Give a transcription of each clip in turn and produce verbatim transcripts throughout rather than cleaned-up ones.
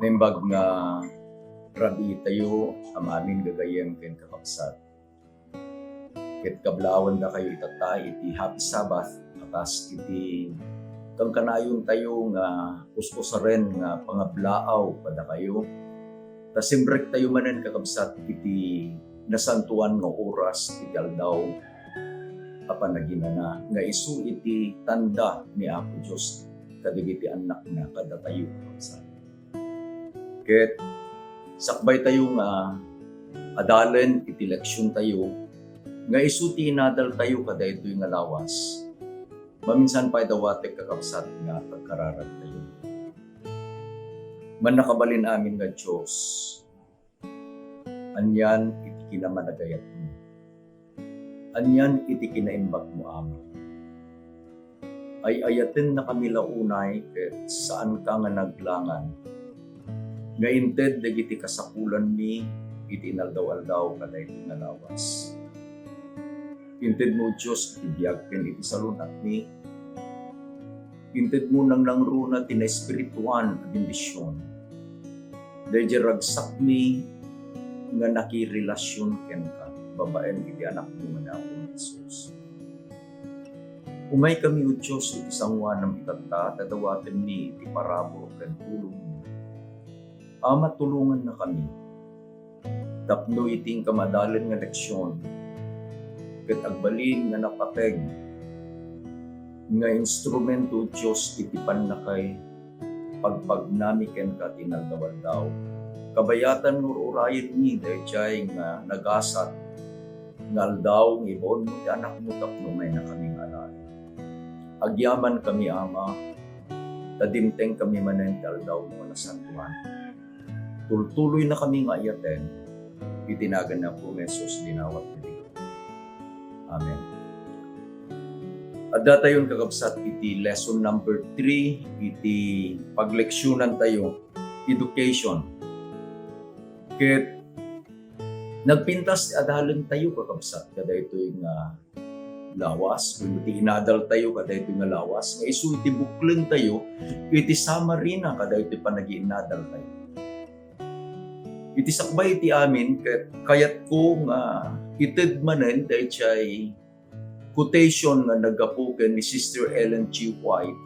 Naimbag nga rabii tayo, amin gagayyem ken kakabsat. Ket kablaawan dakayo itatta iti Happy Sabbath, akas iti kankanayon tayo nga us-usaren nga pangablaaw kadakayo. Ta simrek tayo manen, kakabsat, iti nasantoan nga oras iti aldaw a panaginana nga isu iti tanda ni Apo Dios kadagiti annakna kadatayo, kakabsat. Ket sakbay tayo nga adalen iti leksion tayo nga isu ti inadal tayo kadaytoy nga lawas. Maminsan pay dawatek, kakabsat, nga agkararag tayo. Mannakabalin amin nga Dios, anian iti kinamanagayatmo. Anian iti kinaimbagmo, Ama. Ay-ayatennakami la unay ket saanka nga naglangan nga inted dagiti kasapulanmi iti inaldaw-aldaw kadaytoy nga lawas. Intedmo, Dios, iti biag ken iti salun-atmi. Intedmo nangnangruna ti naespirituan a bendision daydiay ragsakmi nga nakirelasion kenka babaen iti Anakmo nga ni Apo Jesus. Umaykami, O Dios, iti sangoanam itatta, ta dawatenmi iti parabur ken tulongmo. Ama, tulongannakami tapno iti inka madalen nga leksion ket agbalin nga napateg nga instrumento, Dios, iti pannakay pagpagnami kenka ti inaldaw-aldaw. Kabayatan nga ur-urayenmi daydiay nga nagasat nga aldaw nga ibaonmo ti Anakmo tapno umaynakami nga alaen. Agyamankami, Ama, ta dimtengkami manen ti aldawmo nga nasantoan. Tultuloynakami nga ayaten iti nagan ni Apo Jesus, dinawat nga Dios. Amen. Addatayon, kakabsat, iti lesson number three iti pagleksionan tayo, education. Ket nagpintas ti adalen tayo, kakabsat, kadaytoy nga lawas, wenno ti inadal tayo kadaytoy nga lawas, nga isu iti buklen tayo iti summary na kadaytoy panagiinnadal tayo. Iti sakbay iti amin, ket kayatko nga ited manen daydiay quotation nga naggapu ken ni Sister Ellen G. White,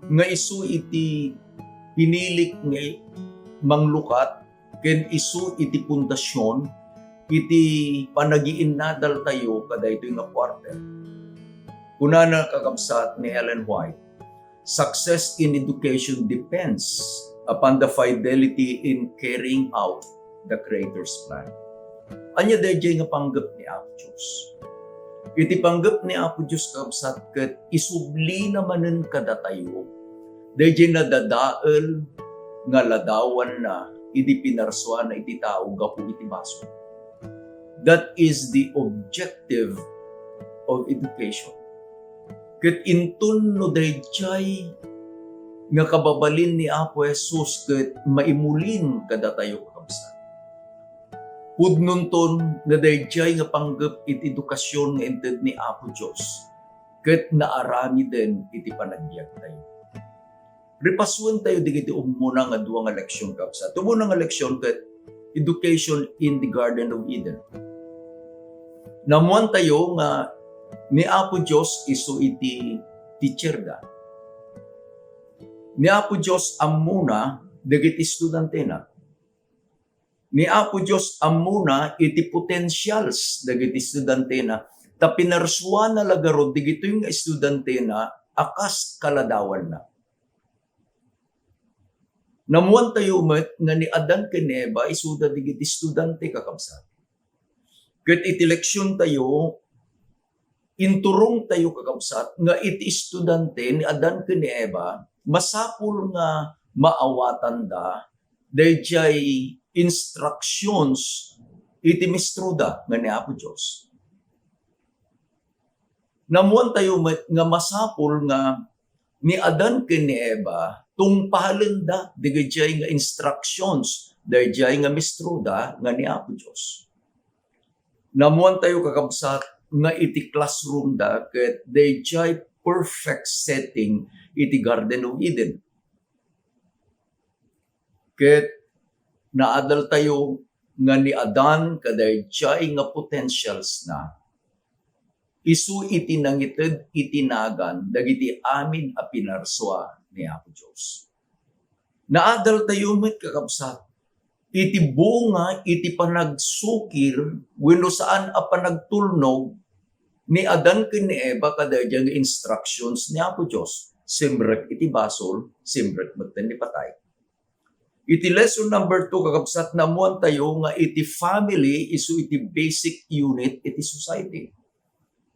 nga isu iti pinilik nga manglukat ken isu iti pundasyon iti panagiinnadal tayo kadaytoy nga quarter. Kunana, kakabsat, ni Ellen White, "Success in education depends upon the fidelity in carrying out the Creator's plan." Ania daydiay nga panggep ni Apo Dios? Iti panggep ni Apo Dios, kabsat, ket isublina manen kadatayo daydiay nadadael nga ladawanna idi pinarsuana iti tao gapu iti basol. That is the objective of education. Ket inton no daydiay nga kababalin ni Apo Jesus ket maimulin kadatayo, kakabsat, pudnonton nga daydiay nga panggep iti edukasyon nga inted ni Apo Dios ket naaramiden iti panagbiagtayo. Ripasuen tayo dagiti ummuna nga dua nga leksion, kabsat. Ummuna nga leksion ket education in the Garden of Eden. Naammuan tayo nga ni Apo Dios isu iti teacher da. Ni Apo Dios ammona dagiti estudantena. Ni Apo Dios ammona iti potentials dagiti estudantena, ta pinarsuana la garud dagitoy nga estudantena a kas kaladawanna. Naammuan tayo met nga ni Adan ken ni Eva isuda dagiti estudante, kakabsat. Ket iti leksion tayo, inturong tayo, kakabsat, nga iti estudante ni Adan ken ni Eva, masapul nga maawatanda daydiay instructions iti mistroda nga ni Apo Dios. Naammuan tayo met nga masapul nga ni Adan ken ni Eva tungpalenda dagijay nga instructions daydiay nga mistroda nga ni Apo Dios. Naammuan tayo, kakabsat, nga iti classroom da ket daydiay perfect setting iti Garden of Eden. Ket naadaltayo nga ni Adan kadaydiay nga potentials na, isu iti nangited iti nagan dagiti amin a pinarsua ni Apo Dios. Naadaltayo met, kakabsat, iti bunga iti panagsukir wenno saan a panagtulnog ni Adan ken ni Eva kadaydiay nga instructions ni Apo Dios. Simrek iti basol, simrek metten ni patay. Iti lesson number two, kakabsat, naammoantayo nga iti family isu iti basic unit iti society.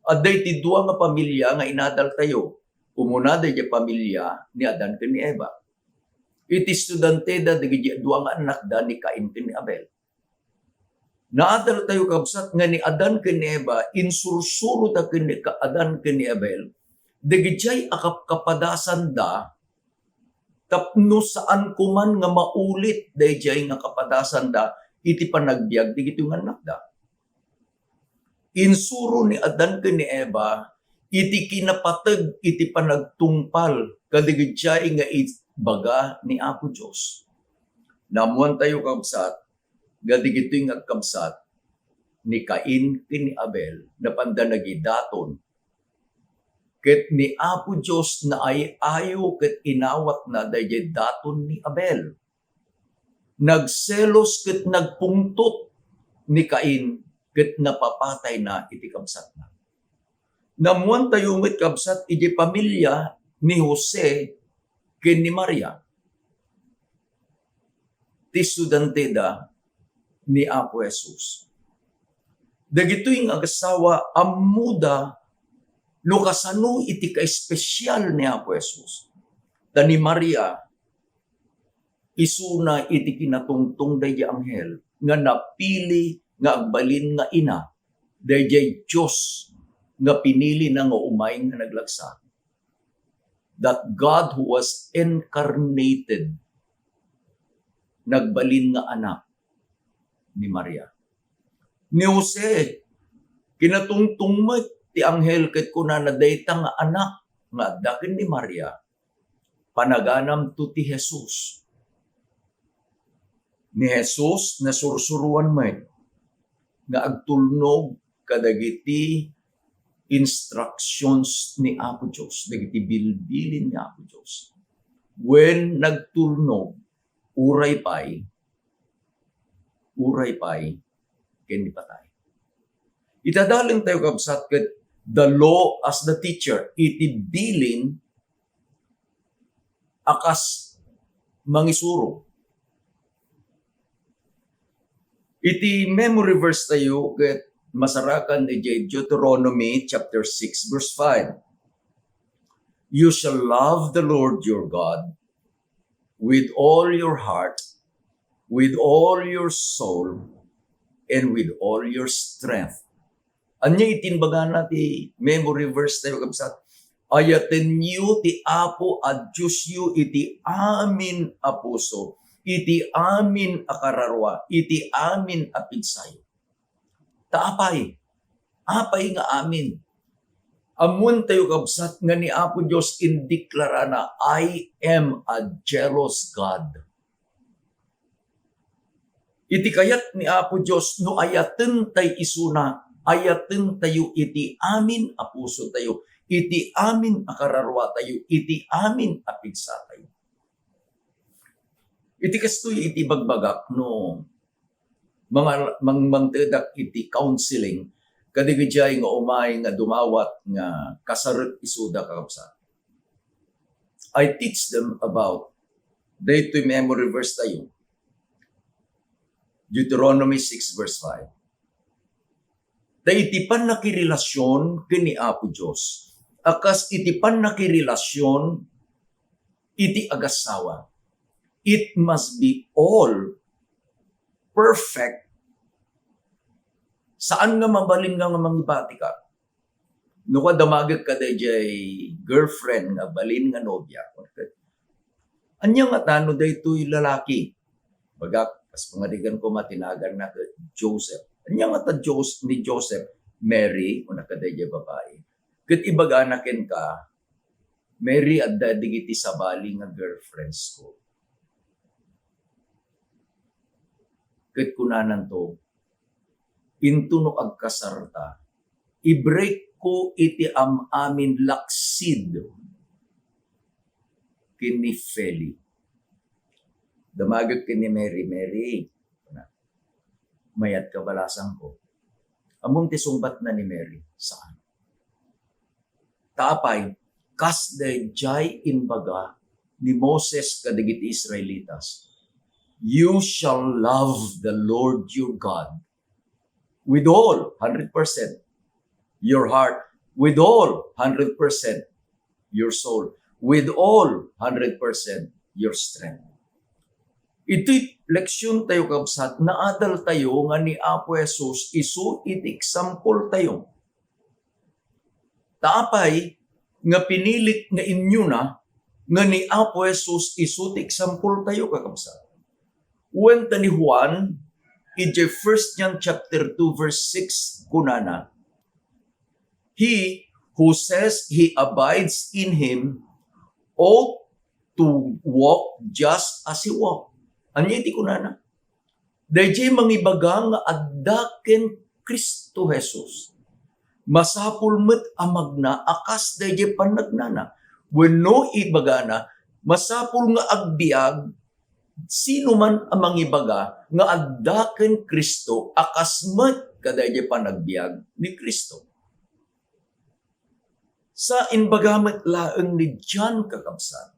Adda iti dua nga pamilya nga inadaltayo. Umuna, daydiay pamilya ni Adan ken ni Eva. Iti estudianteda dagiti dua nga annakda, ni Cain ken ni Abel. Naadaltayo, kabsat, nga ni Adan ken ni Eva, insursuroda ken ni ka-, Adan ken ni Abel, dagijay a kapkapadasanda, tapno saan koman nga maulit dayjay nga kapadasanda iti panagbiag dagiti nga annakda. Insuro ni Adan ken ni Eva iti kinapateg iti panagtungpal kadagijay nga ibaga ni Apo Dios. Naammoantayo, kabsat, nga dagitoy nga agkabsat ni Cain ken ni Abel, napanda nagidaton. Ket ni Apo Dios naay-ayo ket inawatna daydiay daton ni Abel. Nagselos ket nagpungtot ni Cain ket napapatayna iti kabsatna. Naammoantayo met, kabsat, iti pamilya ni Jose ken ni Maria, ti estudianteda ni Apo Jesus. Dagitoy nga agassawa, ammoda no kasano iti kaespesial ni Apo Jesus. Ta ni Maria, isuna iti kinatungtong daydiay anghel nga napili nga agbalin nga ina daydiay Dios nga pinilina nga umay nga naglagsak. That God who was incarnated, nagbalin nga anak ni Maria. Ni Jose, kinatungtong met ti anghel ket kunana, dayta nga anak nga adda ken ni Maria, panaganamto ti Jesus. Ni Jesus, nasursuroan met nga agtulnog kadagiti instructions ni Apo Dios, dagiti bilbilin ni Apo Dios. When nagtulnog, uray pay, uray pay ken ni patay. Ita dalem tayo, kabsat, ket the law as the teacher, iti bilin a kas mangisuro. Iti memory verse tayo ket masarakan idiay Deuteronomy chapter six, verse five. "You shall love the Lord your God with all your heart, with all your soul, and with all your strength." Ania iti imbagana ti memory verse tayo, kabsat? "Ayatenyo ti Apo a Diosyo iti amin a puso, iti amin a kararua, iti amin a pigsayo." Ta apay? Apay nga amin? Ammoentayo, kabsat, nga ni Apo Dios indeklarana, "I am a jealous God." Iti kayat ni Apo Dios, no ayatentay isuna, ayatentayo iti amin a pusotayo, iti amin a kararuatayo, iti amin a pigsatayo. Iti kastoy iti bagbagak no manga-, mang-, mangtedak iti counseling, kadagijay nga umay nga dumawat nga kasarek isuda, kakabsat. I teach them about daytoy memory verse tayo, Deuteronomy six verse five. Ta iti pannakirelasion ken ni Apo Dios, a kas iti pannakirelasion iti agassawa, it must be all perfect. Saan nga mabalin nga, nga mangibatika. No kua, damagek kadaydiay girlfriend nga balin nga nobia. Ania ngata no daytoy lalaki? Bagak, kas pangarigan ko, matinagan na ket Joseph. Ania ngata Jos-, ni Joseph, Mary, kuna kadaydiay babai. Ket ibagana kenka, Mary, adda digiti sabali nga girlfriends ko. Ket kunananto, "Intono agkasarta, i-break ko iti am-amin laksid ken ni Feli." Damagek ken ni Mary, "Mary, mayat ka balasangko." Ammom ti sungbatna ni Mary, saan. Ta apay, kas daydiay imbaga ni Moses kadagiti Israelitas, "You shall love the Lord your God with all, hundred percent, your heart, with all, hundred percent, your soul, with all, hundred percent, your strength." Iti leksyon tayo, kabsat, naadal tayo nga ni Apo Jesus isu iti example tayo. Ta apay nga pinilik nga inyona nga ni Apo Jesus isu ti example tayo, kakabsat? Wen ta ni Juan, idiay First John chapter two verse six, kunana, "He who says he abides in him ought to walk just as he walked." Ania iti kunana? Daydiay mangibaga nga adda ken Cristo Jesus, masapul met a magna a kas daydiay pannagnana. Wenno ibagana, masapul nga agbiag sino man a mangibaga nga adda ken Cristo a kas met kadaydiay panagbiag ni Cristo. Sa imbaga met laeng ni John, kakabsat,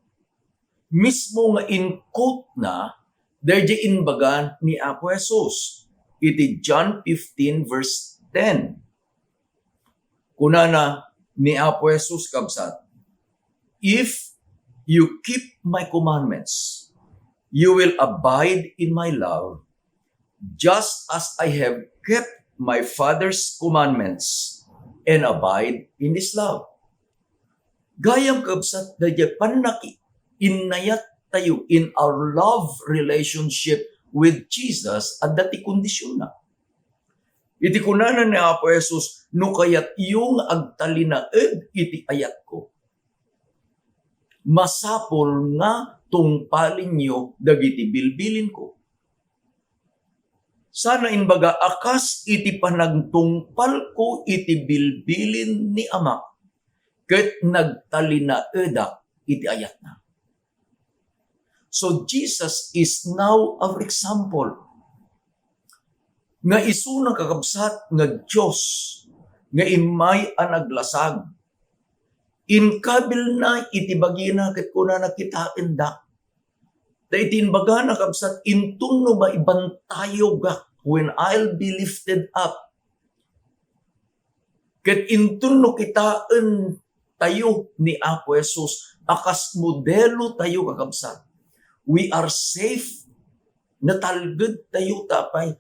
mismo nga in-quote na daydiay imbaga ni Apo Jesus iti John fifteen verse ten. Kunana ni Apo Jesus, kabsat, "If you keep my commandments, you will abide in my love, just as I have kept my Father's commandments and abide in his love." Gayam, kabsat, daydiay pannaki-, innayat tayo in our love relationship with Jesus, adda ti kondisionna. Iti kunana ni Apo Jesus, "No kayatyo nga agtalinaed iti ayatko, masapul nga tungpalenyo dagiti bilbilinko." Sana imbaga, a kas iti panagtungpalko iti bilbilin ni Amak, ket nagtalinaedak iti ayatna. So, Jesus is now our example. Nga isuna, kakabsat, nga Dios nga immay a naglasag. Inkabilna iti bagina ket kunana, "Kitaendak." Ta iti imbagana, kabsat, "Inton no maibantayogak, when I'll be lifted up." Ket inton no kitaen tayo ni Apo Jesus a kas modelo tayo, kakabsat, we are safe. Natalged tayo ta apay,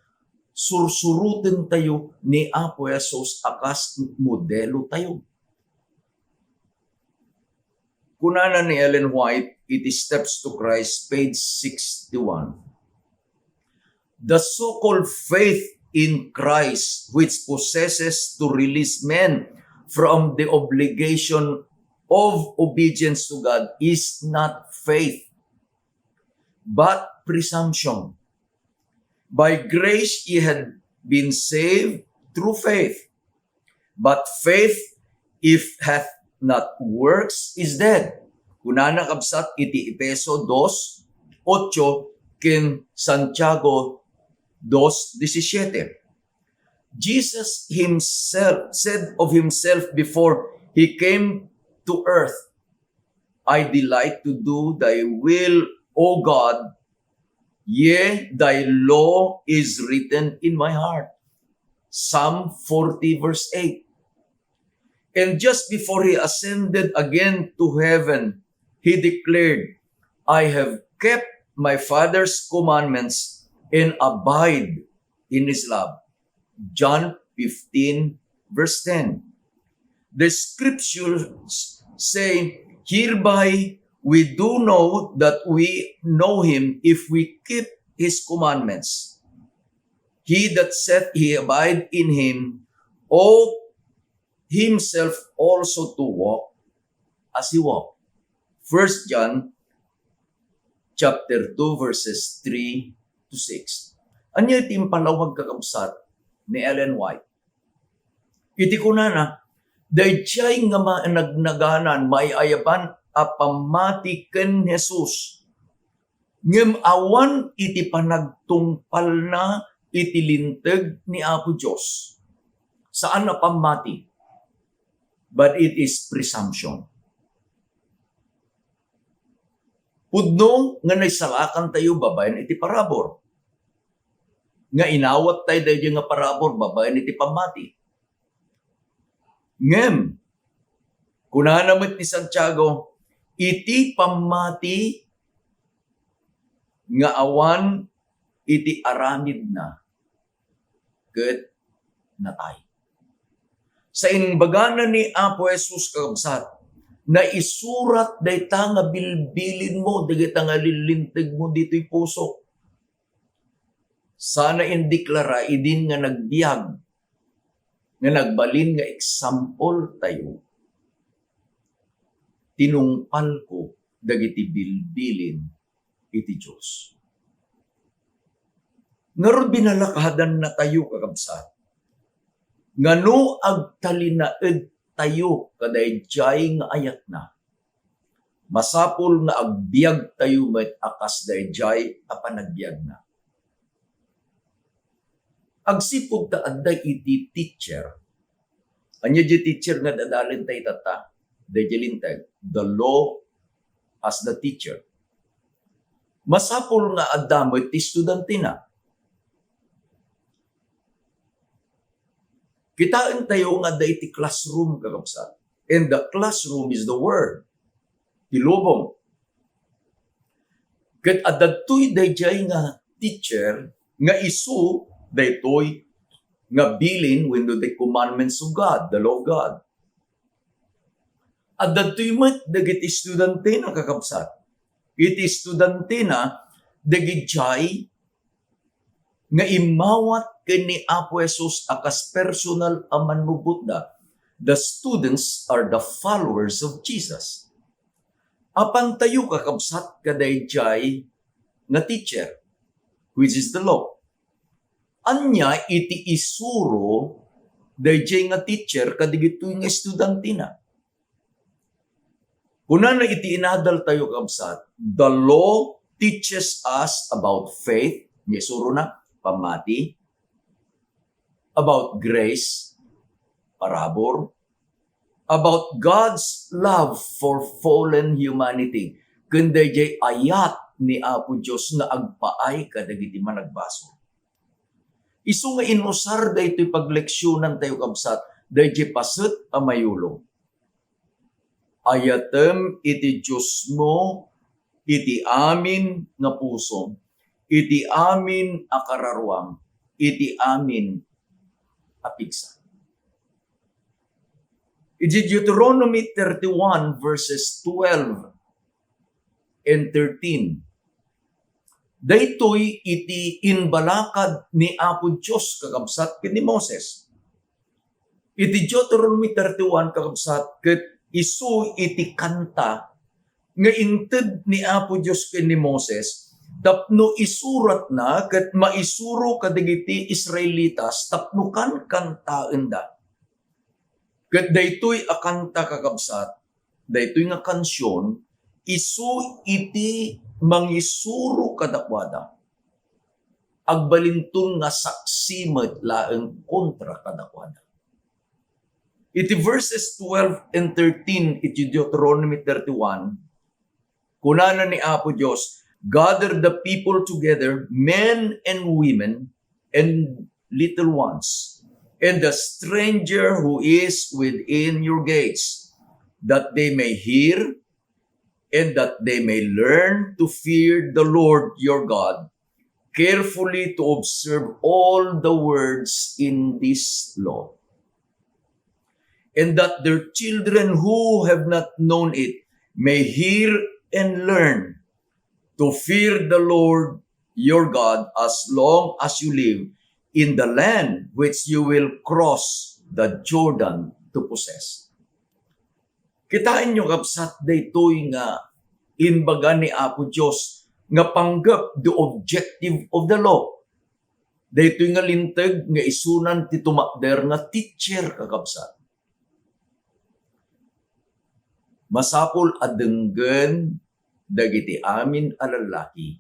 sursuroten tayo ni Apo Jesus a kas modelo tayo. Kunana ni Ellen White iti Steps to Christ, page sixty-one, "The so-called faith in Christ, which possesses to release men from the obligation of obedience to God, is not faith, but presumption. By grace ye have been saved through faith. But faith, if hath not works, is dead." Kunana, kabsat, iti Efeso dos, ocho ken Santiago dos disisiete. Jesus himself said of himself before he came to earth, "I delight to do thy will, O God, yea, thy law is written in my heart." Psalm forty verse eight. And just before he ascended again to heaven, he declared, "I have kept my Father's commandments and abide in his love." John fifteen verse ten. The scriptures say, "Hereby we do know that we know him, if we keep his commandments. He that saith he abide in him ought himself also to walk as he walked." First John chapter two, verses three to six. Ania ti impalawag, kakabsat, ni Ellen White? Iti kunana, daydiay nga ma-, nagnaganan, maiayaban a pammati ken Jesus, ngem awan iti panagtungpalna iti linteg ni Apo Dios. Saan a pammati, but it is presumption. Pudno nga naisalakantayo babaen iti parabur, nga inawat tayo daydiay nga parabur babaen iti pammati. Ngem, kunana met ni Santiago, iti pammati nga awan iti aramidna ket natay. Sa imbagana ni Apo Jesus, kakabsat, naisurat dayta nga bilbilinmo, dagita nga lillintegmo ditoy puso. Sana indeklara idin nga nagbiag, nga nagbalin nga example tayo, tinungpalko dagiti bilbilin iti Dios. Ngarud, binalakadannatayo, kakabsat, nga no agtalinaedtayo kadaydiay nga ayatna, masapul nga agbiagtayo met a kas daydiay a panagbiagna. Agsipud ta adda iti teacher. Ania diay teacher nga adalenta itatta? Daydiay linteg, the law as the teaacher. Masapul nga adda met ti estudiantina. Kitaentayo nga adda iti classroom, kakabsat. And the classroom is the word. Ti lubong. Ket adda daytoy daydiay nga teacher nga isu daytoy nga bilin wenno the commandments of God, the law of God. Adda daytoy met dagiti estudiantina, kakabsat. Iti estudiantina, dagidiay nga immawat ken ni Apo Jesus a kas personal a mannubotda. The students are the followers of Jesus. Apantayo, kakabsat, kadaydiay nga teacher, which is the law. Ania iti isuro daydiay nga teacher kadagitoy nga estudiantina? Kunana iti inadaltayo, kabsat, the law teaches us about faith, nga isurona, pammati, about grace, parabur, about God's love for fallen humanity, ken daydiay ayat ni Apo Dios nga agpaay kadagiti managbasol. Isu nga inusar daytoy pagleksionantayo, kabsat, daydiay paset a mayulong. Ayatem iti Diosmo iti amin nga pusom, iti amin a kararuam, iti amin a pigsa. Iti Deuteronomy thirty-one, verses twelve and thirteen, daytoy iti imbalakad ni Apo Dios, kakabsat, ken ni Moses. Iti Deuteronomy thirty-one, kakabsat, ket isu iti kanta nga inted ni Apo Dios ken ni Moses tapno isuratna ket maisuro kadagiti Israelitas tapno kankantaenda. Ket daytoy a kanta, kakabsat, daytoy nga kansion, isu iti mangisuro kadakuada. Agbalinton nga saksi met laeng kontra kadakuada. Iti verses twelve and thirteen iti Deuteronomy thirty-one, kunana ni Apo Dios, "Gather the people together, men and women, and little ones, and the stranger who is within your gates, that they may hear and that they may learn to fear the Lord your God, carefully to observe all the words in this law, and that their children who have not known it may hear and learn to fear the Lord your God as long as you live in the land which you will cross the Jordan to possess." Kitaenyo, kabsat, daytoy nga imbaga ni Apo Dios nga panggep, the objective of the law. Daytoy nga linteg nga isunan ti tumakder nga teacher, kakabsat. Masapul a denggen dagiti amin a lallaki,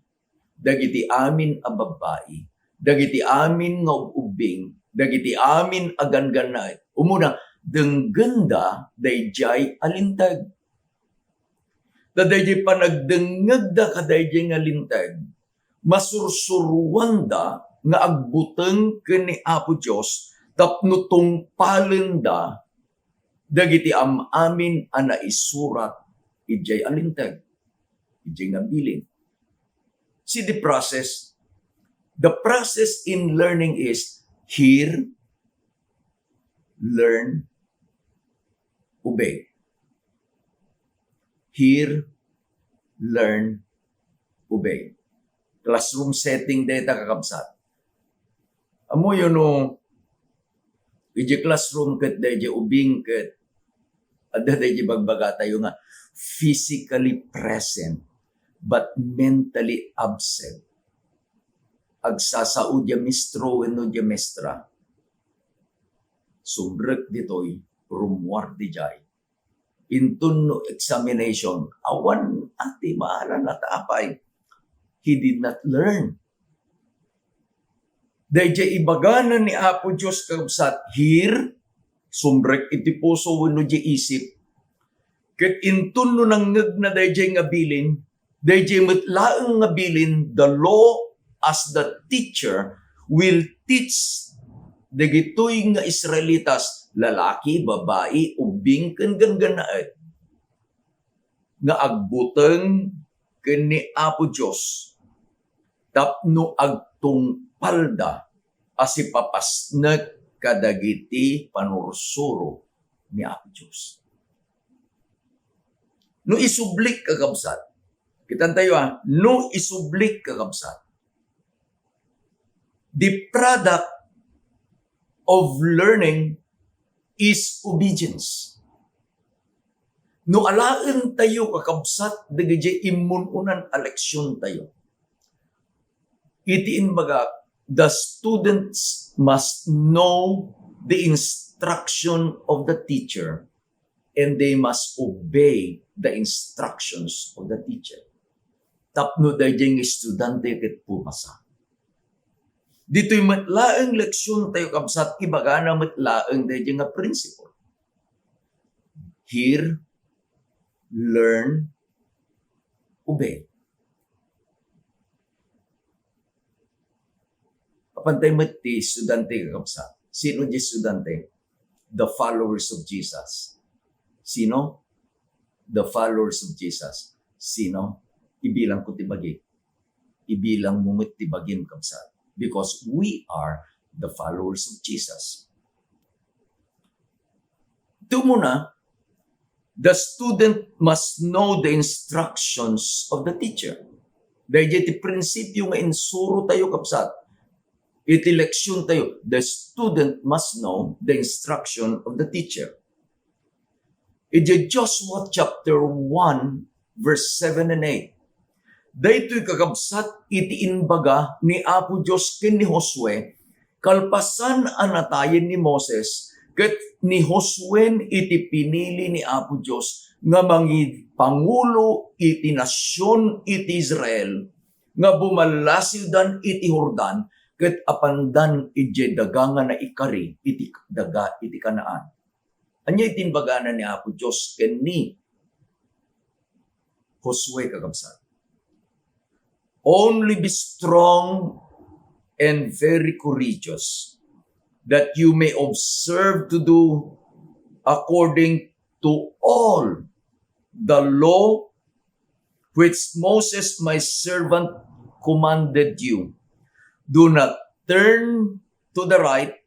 dagiti amin a babbai, dagiti amin nga ub-ubbing, dagiti amin a ganggannaet. Umuna, denggenda daydiay a linteg. Ta daydiay panagdengngegda kadaydiay nga linteg, masursuroanda nga agbuteng ken ni Apo Dios tapno tungpalenda dagiti am-amin a naisurat idiay a linteg, idiay nga bilin. See the process. The process in learning is hear, learn, obey. Hear, learn, obey. Classroom setting dayta, kakabsat. Ammoyo no, idiay classroom ket daydiay ubing ket adda daydiay ibagbagatayo nga physically present but mentally absent. Agsasao diay maestro wenno diay maestra. Sumrek ditoy, rummuar didiay. Inton no examination, awan a ti maalan a ta apay. He did not learn. Daydiay ibagana ni Apo Dios, kabsat, hear, sumrek iti puso wenno diay isip. Ket inton no nangngegna daydiay nga bilin, daydiay met laeng nga bilin, the law as the teacher will teach dagitoy nga Israelitas, lalaki, babai, ubbing, ken ganggannaet, nga agbuteng ken ni Apo Dios tapno agtungpalda a sipapasnek kadagiti panursuro ni Apo Dios. No isublik, kakabsat, kitantayo, a, no isublik, kakabsat, the product of learning is obedience. No alaentayo, kakabsat, dagiti immun-unan a leksiontayo, iti imbaga, the students must know the instruction of the teacher and they must obey the instructions of the teacher. Tapno daydiay nga estudiante ket pumasa. Ditoy met laeng leksiontayo, kabsat, ibagana met laeng daydiay nga principle. Hear, learn, obey. Apantay met ti estudiante, kakabsat. Sino ti estudiante? The followers of Jesus. Sino? The followers of Jesus. Sino? Ibilang ko ti bagi. Ibilang mo met ti bagim, kabsat. Because we are the followers of Jesus. Iti umuna, the student must know the instructions of the teacher. Daydiay ti prinsipio nga insurotayo, kabsat. Iti leksiontayo, the student must know the instruction of the teacher. Iti Joshua chapter one, verse seven and eight, daytoy, kakabsat, iti imbaga ni Apo Dios ken ni Josue, kalpasan a natayen ni Moses, ket ni Josuen iti pinili ni Apo Dios nga mangipangulo iti nasion iti Israel, nga bumallasiwdan iti Jordan, ket apandan idiay daga nga naikari iti daga iti Canaan. Ania iti imbagana ni Apo Dios ken ni Josue, kakabsat? "Only be strong and very courageous, that you may observe to do according to all the law which Moses my servant commanded you. Do not turn to the right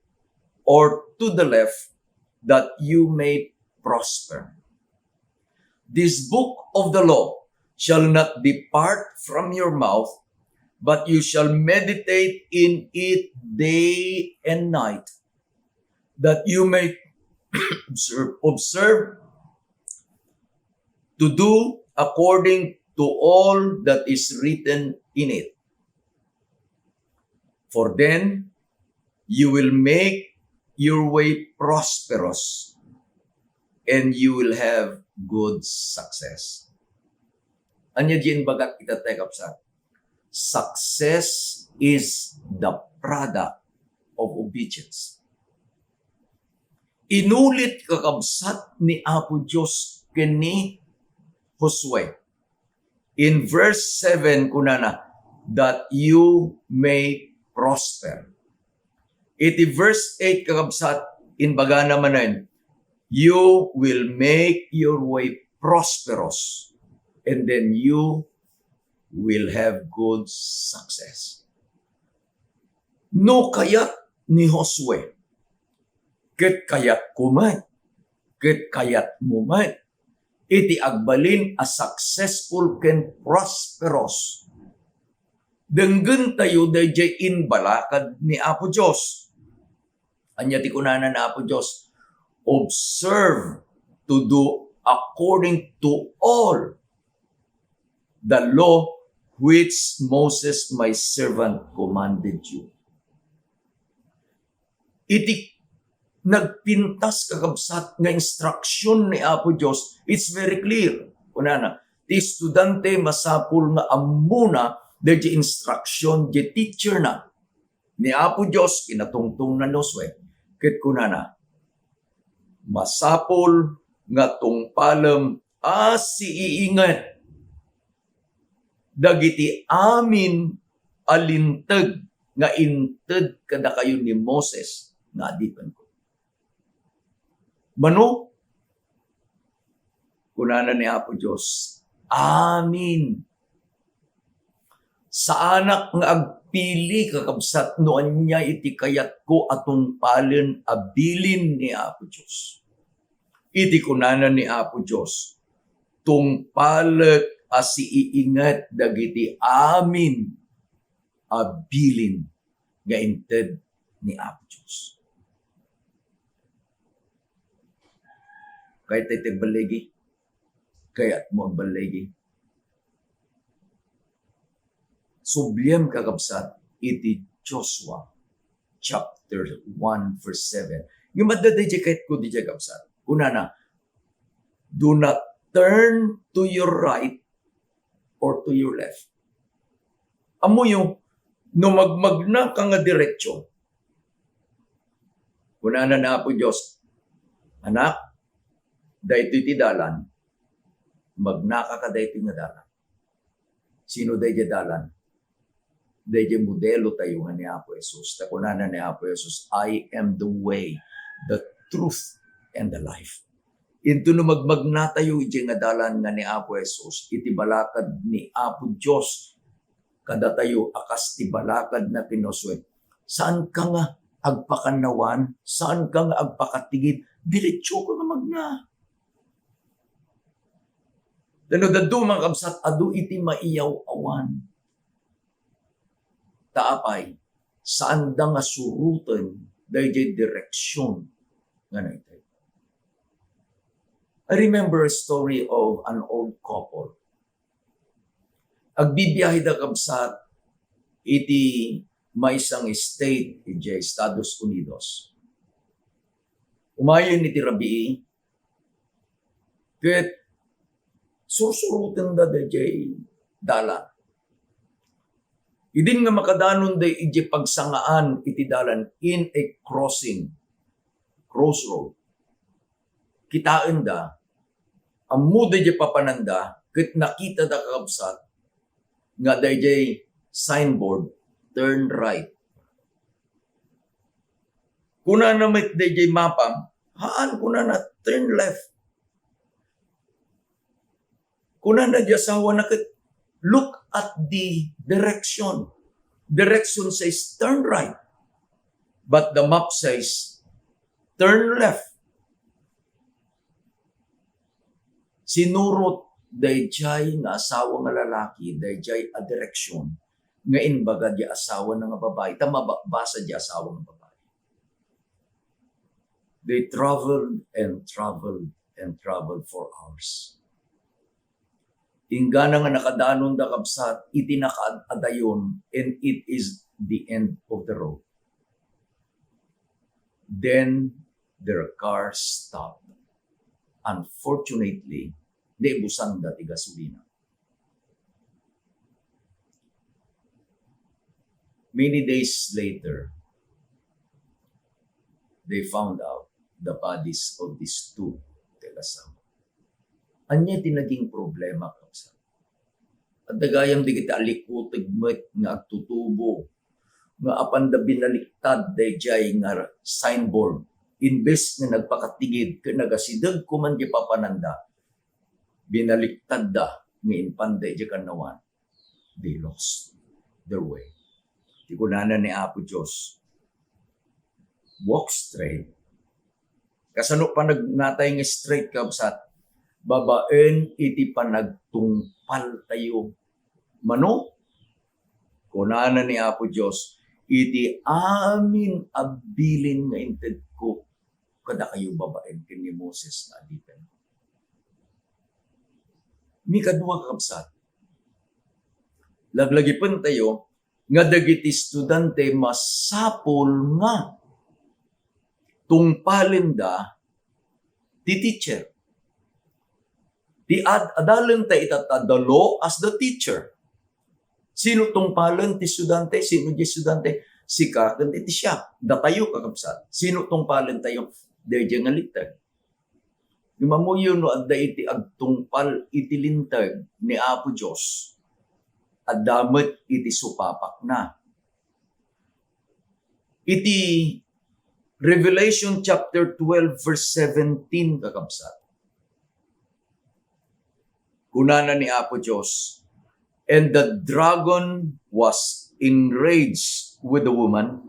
or to the left, that you may prosper. This book of the law shall not depart from your mouth, but you shall meditate in it day and night, that you may observe, observe to do according to all that is written in it. For then You will make your way prosperous and you will have good success. Ania diay imbagak ita, tay kabsat? Success is the product of obedience. Inulit, kakabsat, ni Apo Dios ken ni Josue. In verse seven, kunana, "That you may prosper." Iti verse eight, kakabsat, imbagana manen, "You will make your way prosperous, and then you will have good success." No kayat ni Josue, ket kayatko met, ket kayatmo met, iti agbalin a successful ken prosperous, denggentayo daydiay imbalakad ni Apo Dios. Ania ti kunana ni Apo Dios? "Observe to do according to all the law which Moses my servant commanded you." Iti nagpintas, kakabsat, nga instruction ni Apo Dios, it's very clear. Kunana, ti estudante masapul nga ammona daydiay instruction ti teacher na. Ni Apo Dios kinatungtong na ni Josue, ket kunana, "Masapul nga tungpalem a siiinget dagiti amin a linteg nga inted kadakayo ni Moses nga adipenko." Mano, kunana ni Apo Dios, "Amin." Saanak nga agpili, kakabsat, no ania iti kayatko a tungpalen a bilin ni Apo Dios. Iti kunana ni Apo Dios, "Tungpalek a siiinget dagiti amin a bilin nga inted ni Apo Dios." Kayat tayo ti agballigi? Kayatmo agballigi? Subliem, kakabsat, iti Joshua chapter one, verse seven. Ngem adda daydiay kayatko daydiay, kabsat. Kunana, "Do not turn to your right or to your left." Ammoyo, no magmagnaka nga diretso, kunana ni Apo Dios, "Anak, daytoy ti dalan, magnaka ka daytoy nga dalan." Sino daydiay dalan? Daydiay modelo tayo nga ni Apo Jesus. Ta kunana ni Apo Jesus, "I am the way, the truth, and the life." Intono magmagna tayo idiay nga dalan nga ni Apo Jesus, iti balakad ni Apo Dios kadatayo a kas ti balakad na ken ni Josue. Saanka nga agpakannawan, saanka nga agpakatigid, diretsoka nga magna. Tano daduma, mga kabsat, adu iti maiyaw-awan. Ta apay, saanda nga suroten daydiay direksion nga naitay. I remember a story of an old couple. Agbibiahe da, kabsat, iti maysa nga state idiay Estados Unidos. Umayen iti rabii, ket sursurotenda daydiay dalan. Idin nga makadanonda idiay pagsangaan iti dalan, in a crossing, crossroad, kitaenda, ammoda idiay papananda, ket nakitada, kakabsat, nga daydiay signboard, "Turn right." Kunana met daydiay mapa, "Haan," kunana, "turn left." Kunana di asawana ket, "Look at the direction. Direction says turn right, but the map says turn left." Sinurot daydiay nga asawa nga lalaki daydiay a direksion nga imbaga di asawana nga babai, ta mabakbasa di asawa nga babai. They traveled and traveled and traveled for hours. Inggana nga nakadanonda, kabsat, iti nakaad-adayon, and it is the end of the road. Then their car stopped. Unfortunately, naibusanda ti gasolina. Many days later, they found out the bodies of these two, ti asawa. Ania ti naging problema, kabsat? Adda gayam dagiti alikuteg met nga agtutubo nga apanda binaliktad daydiay nga signboard. Imbes nga nagpakatigid ket nagasideg koma diay papananda, binaliktadda nga impanda idiay kannawan. They lost their way. Ti kunana ni Apo Dios, "Walk straight." Kasano panagnatay nga straight, kabsat? Babaen iti panagtungpaltayo. Mano? Kunana ni Apo Dios, "Iti amin a bilin nga intedko kadakayo babaen ken ni Moses nga adipen." Mikadua, kabsat, laglagipentayo nga dagiti estudiante masapul nga tungpalenda ti teacher. Ti ad-, adalenta itatta the law as the teacher. Sino tungpalen ti estudiante? Sino ti estudiante? Sika ken iti siak. Datayo, kakabsat. Sino tungpalentayo? Daydiay nga linteg. Ngem ammoyo no adda iti agtungpal iti linteg ni Apo Dios, adda met iti supapakna. Iti Revelation chapter twelve, verse seventeen, kakabsat, kunana ni Apo Dios, "And the dragon was enraged with the woman,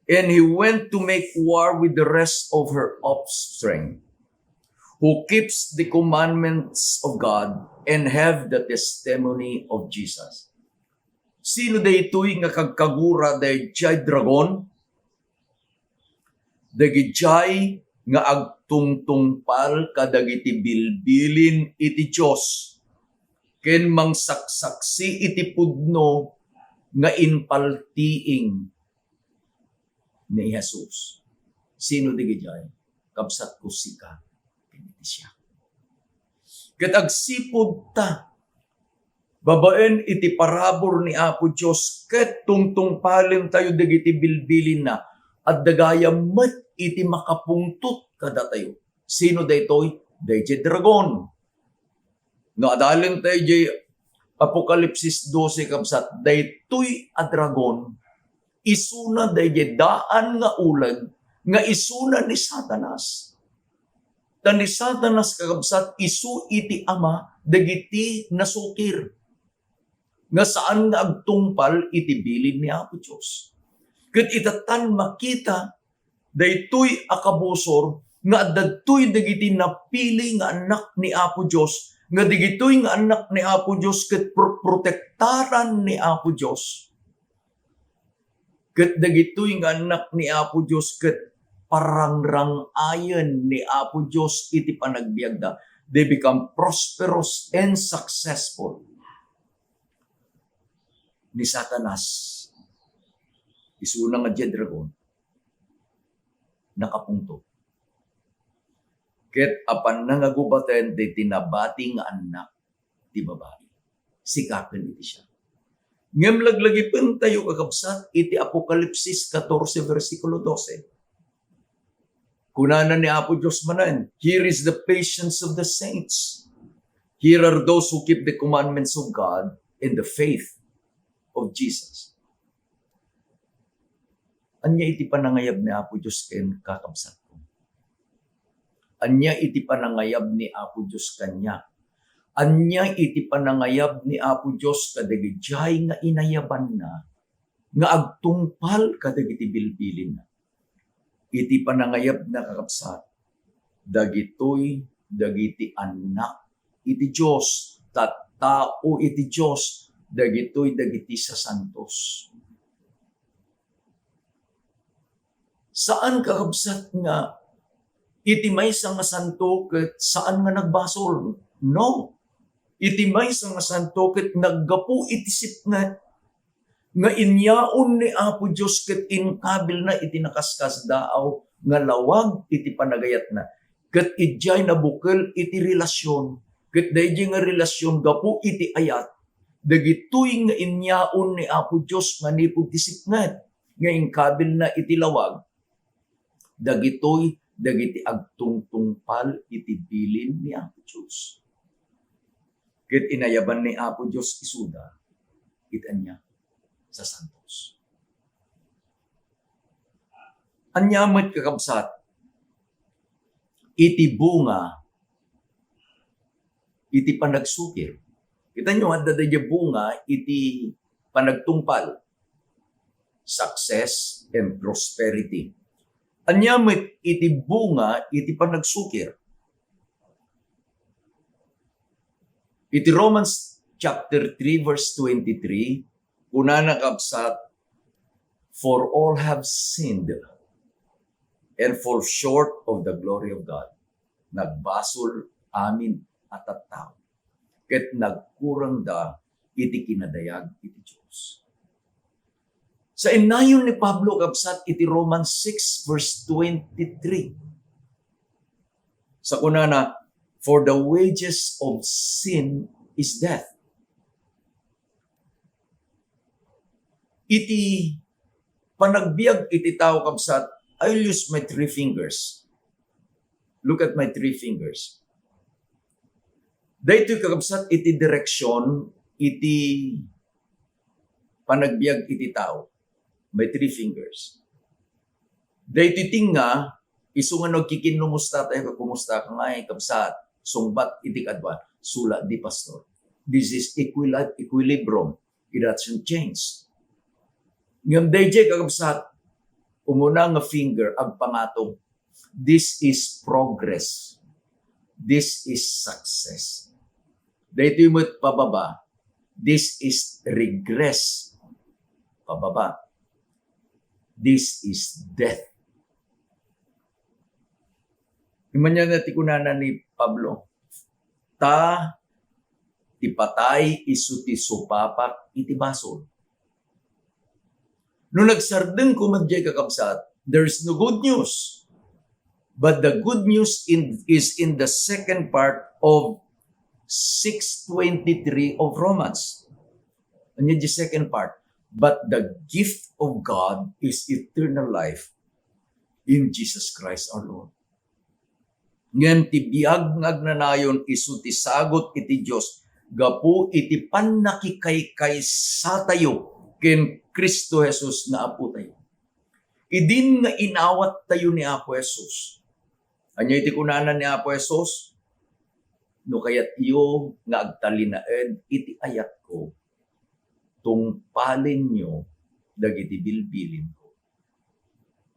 and he went to make war with the rest of her offspring, who keeps the commandments of God and have the testimony of Jesus." Sino daytoy nga kagkagura daydiay dragon? Dagidiay nga agtungtungpal kadagiti bilbilin iti Dios ken mangsaksaksi iti pudno nga impaltiing ni Jesus. Sino dagidiay? Kabsatko, sika ken iti siak. Ket agsipud ta, babaen iti parabur ni Apo Dios ket tungtungpalentayo dagiti bilbilinna, adda gayam met iti makapungtot kadatayo. Sino daytoy? Daydiay dragon. No adalentayo diay Apokalipsis dose, kabsat, daytoy a dragon, isuna daydiay daan nga uleg nga isuna ni Satanas. Ta ni Satanas, kakabsat, isu iti ama dagiti nasukir nga saan nga agtungpal iti bilin ni Apo Dios. Ket ita tan makita daytoy a kabusor nga adda daytoy dagiti napili nga annak ni Apo Dios, nga dagitoy nga annak ni Apo Dios ket pro-, protektaran ni Apo Dios. Ket dagitoy nga annak ni Apo Dios ket parangrang-ayen ni Apo Dios iti panagbiagda. They become prosperous and successful. Ni Satanas, isuna nga diay dragon, nakapungtot. Ket apan nangagubaten daytoy nabati nga annak ti babai. Sika ken iti siak. Ngem laglagipentayo, kakabsat, iti Apokalipsis katorse, bersikulo dose. Kunana ni Apo Dios manen, "Here is the patience of the saints. Here are those who keep the commandments of God and the faith of Jesus." Ania iti panangayab ni Apo Dios ken, kakabsatko? Ania iti panangayab ni Apo Dios kaniak? Ania iti panangayab ni Apo Dios kadagidiay nga inayabanna nga agtungpal kadagiti bilbilinna? Iti panangayabna, kakabsat, dagitoy dagiti annak iti Dios, tattao iti Dios, dagitoy dagiti sasantos. Saan, kakabsat, nga iti maysa nga santo ket saan nga nagbasol. No. Iti maysa nga santo ket naggapu iti sipnget. nga inyaon ni Apo Dios ket inkabilna iti nakaskasdaaw nga lawag iti panagayatna. Ket idiay nabukel iti relasyon, ket daydiay nga relasyon gapu iti ayat, dagitoy nga inyaon ni Apo Dios manipud ti sipnget nga inkabilna iti lawag, dagitoy dagiti agtungtungpal iti bilin ni Apo Dios. Ket inayaban ni Apo Dios isuda iti ania? Sasantos. Ania met, kakabsat, iti bunga iti panagsukir? Kita nyo, adda daydiay bunga iti panagtungpal, success and prosperity. Ania met iti bunga iti panagsukir? Iti Romans chapter three, verse twenty-three, kunana, kabsat, "For all have sinned and fall short of the glory of God." Nagbasol amin a tattao, ket nagkurangda iti kinadayag iti Dios. Sa innayon ni Pablo, kabsat, iti Romans six verse twenty-three, sa kunana, "For the wages of sin is death." Iti panagbiag iti tao, kabsat, I'll use my three fingers. Look at my three fingers. Daytoy, kakabsat, iti direksyon iti panagbiag iti tao. My three fingers. Daytoy tengnga, isu nga no agkikinnumustatayo, "Kumusta ka ngay, kabsat?" Sungbat iti kadua, "Sula di, pastor." This is equili-, equilibrium. It doesn't change. Ngem daydiay, kakabsat, umuna nga finger, agpangatong, "This is progress. This is success." Daytoy met pababa, "This is regress." Pababa, "This is death." Imanyan na ti kunana ni Pablo, "Ta ti patay isu ti supapak iti basol." No nagsardengko man diay, kakabsat, there is no good news. But the good news in, is in the second part of six twenty-three of Romans. Ania di second part? "But the gift of God is eternal life in Jesus Christ our Lord." Ngem ti biag nga agnanayon isu ti sagut iti Dios gapu iti pannakikaykaysa tayo ken Cristo Jesus nga Apo tayo. Idin nga inawat tayo ni Apo Jesus. Ania iti kunana ni Apo Jesus? "No kayatyo nga agtalinaed iti ayatko, tungpalenyo dagiti bilbilinko."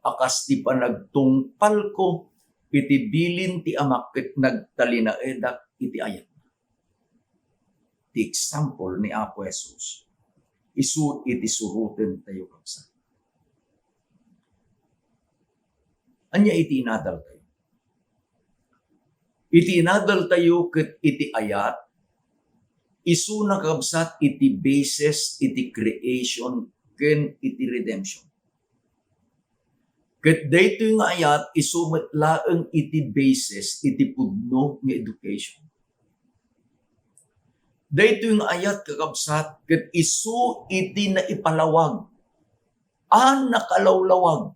A kas ti panagtungpalko iti bilin ti Amak ket nagtalinaedak iti ayatna. Ti example ni Apo Jesus, isu iti suroten tayo, kabsat. Ania iti inadal tayo? Iti inadal tayo ket iti ayat, isuna, kabsat, iti basis iti creation ken iti redemption. Ket daytoy nga ayat isu met laeng iti basis iti pudno nga education. Daytoy nga ayat, kakabsat, ket isu iti naipalawag a nakalawlawag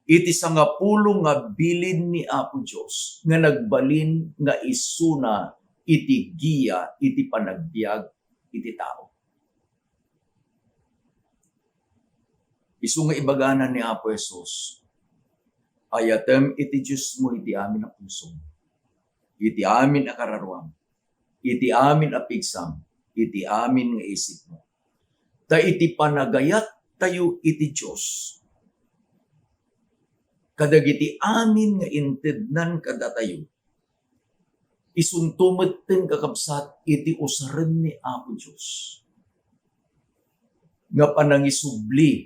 iti sangapulo nga bilin ni Apo Dios nga nagbalin nga isuna iti giya iti panagbiag iti tao. Isu nga ibagana ni Apo Jesus, "Ayatem iti Diosmo iti amin a pusom, iti amin a kararuam, iti amin a pigsam, iti amin nga isipmo." Ta iti panagayat tayo iti Dios, kadagiti amin nga intednan kadatayo, isunto metten, kakabsat, iti usaren ni Apo Dios nga panangisubli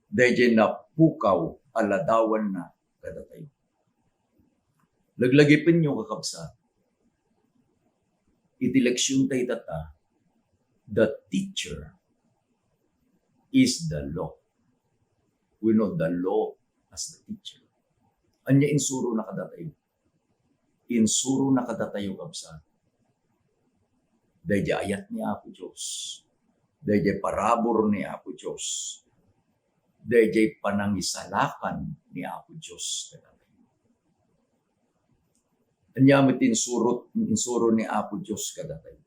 daydiay napukaw a ladawanna kadatayo. Laglagipenyo, kakabsat, iti leksion tayo tatta, the teacher, is the law. We know the law as the teacher. Ania insurona kadatayo? Insurona kadatayo, kabsat, daydiay ayat ni Apo Dios, daydiay parabur ni Apo Dios, daydiay panangisalakan ni Apo Dios kadatayo. Ania met ti insuro, insuro ni Apo Dios kadatayo?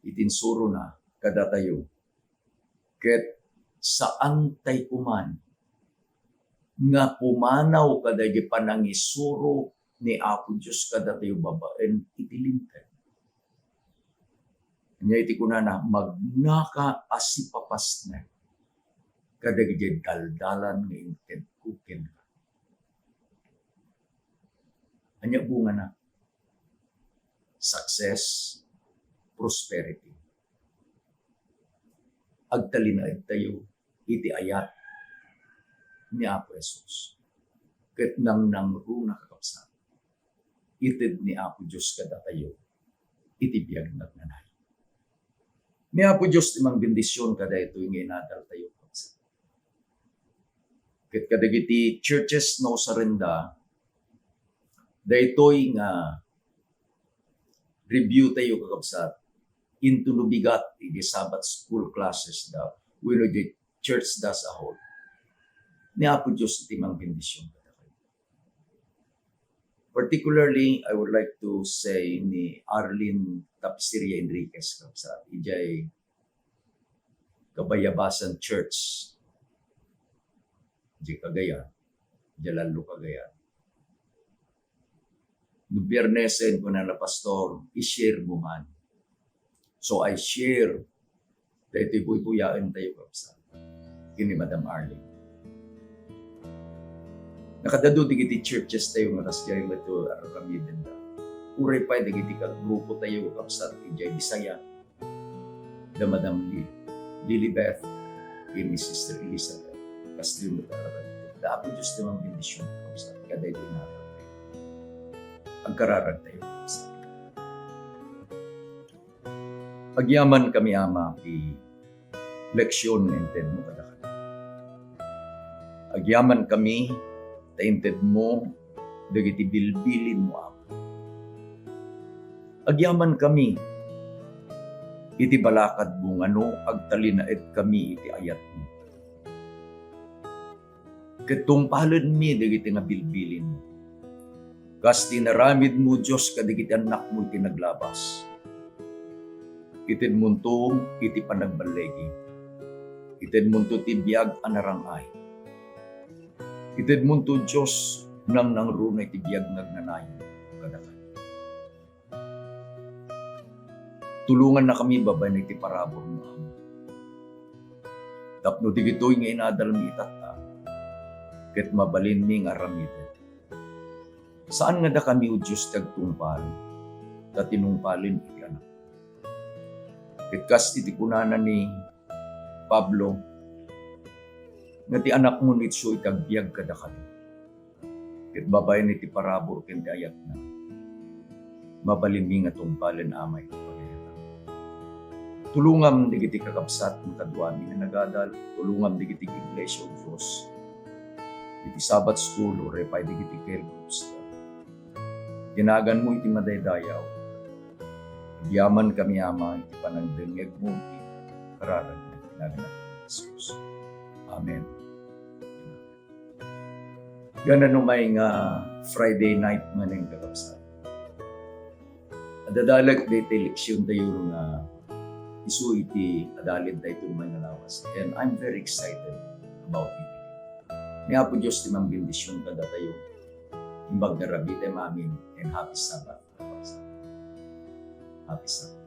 Iti insurona kadatayo, ket saan tay koman nga pumanaw kadagiti panangisuro ni Apo Dios kadatayo babaen iti Linteg. Ania iti kunana? Magnaka a sipapasnek kadagiti daldalan nga intedko kenka. Ania bungana? Success, prosperity. Agtalinaedtayo iti ayat ni Apo Jesus. Ket nangnangruna, kakabsat, ited ni Apo Dios kadatayo iti biag nga agnanayon. Ni Apo Dios ti mangbendision kadaytoy nga inadaltayo, kakabsat. Ket kadagiti churches no sarenda, daytoy nga review tayo, kakabsat, into no bigat iti Sabbath school classes da wenno iti church da as a whole. Ni Apo Dios iti mangbendision kadakayo. Particularly, I would like to say ni Arlene Tapiseria Enriquez, kakabsat, idiay Kabayabasan Church, idiay Cagayan, idiay Lallo, Cagayan. No Biernesen, kunana, "Pastor, i-share mo man." So, I share daytoy buybuyaentayo, kabsat, ken ni Madam Arlene. Nakadadu dagiti churches tayo nga kasdiay met ti ar-aramidenda. Uray pay dagiti kagrupo tayo, kabsat, idiay Bisaya, da Madam Li-, Lilibeth, ken ni Sister Elizabeth. Kasdiay met ti ar-aramidenda. Da Apo Dios ti mangbendision, kabsat, kadaytoy nga aldaw. Agkararag tayo, kabsat. Agyamankami, Ama, ti leksion nga intedmo kadakami. Agyamankami ta intedmo dagiti bilbilinmo, Ama. Agyamankami iti balakadmo nga no agtalinaedkami iti ayatmo, ket tungpalenmi dagiti nga bilbilinmo. Kas ti inaramidmo, Dios, kadagiti annakmo iti naglabas. Itedmonto iti panagballigi. Itedmonto ti biag a narang-ay. Itedmonto, Dios, nangnangruna iti biag nga agnanayon kadakami. Tulongannakami babaen iti paraburmo, Ama. Tapno dagitoy nga inadalmi itatta, ket mabalinmi nga aramiden. Saan nga dakami, O Dios, ti agtungpal, ta tinungpalen iti Anak. Ket kas iti kunana ni Pablo, nga ti Anakmo ni isu iti agbiag kadakami. Ket babaen iti parabur ken ti ayatna, mabalinmi nga tungpalen, Ama, iti pagayatan. Tulongam dagiti kakabsat nga kaduami nga nagadal, tulongam dagiti iglesia, O Dios, iti Sabbath school, uray pay dagiti care groups. Ti naganmo iti madaydayaw. Agyamankami, Ama, iti panangdengngegmo iti kararagmo. Iti nagan ni Jesus. Amen. Gana no may nga Friday night manen, kakabsat, adadalek daytoy leksion tayo nga isu iti adalid daytoy nga lawas. And I'm very excited about it. Ni Apo Dios ti mangbendision kadatayo. Imbag nga rabii tayo amin, and happy Sabbath. Happy Sabbath.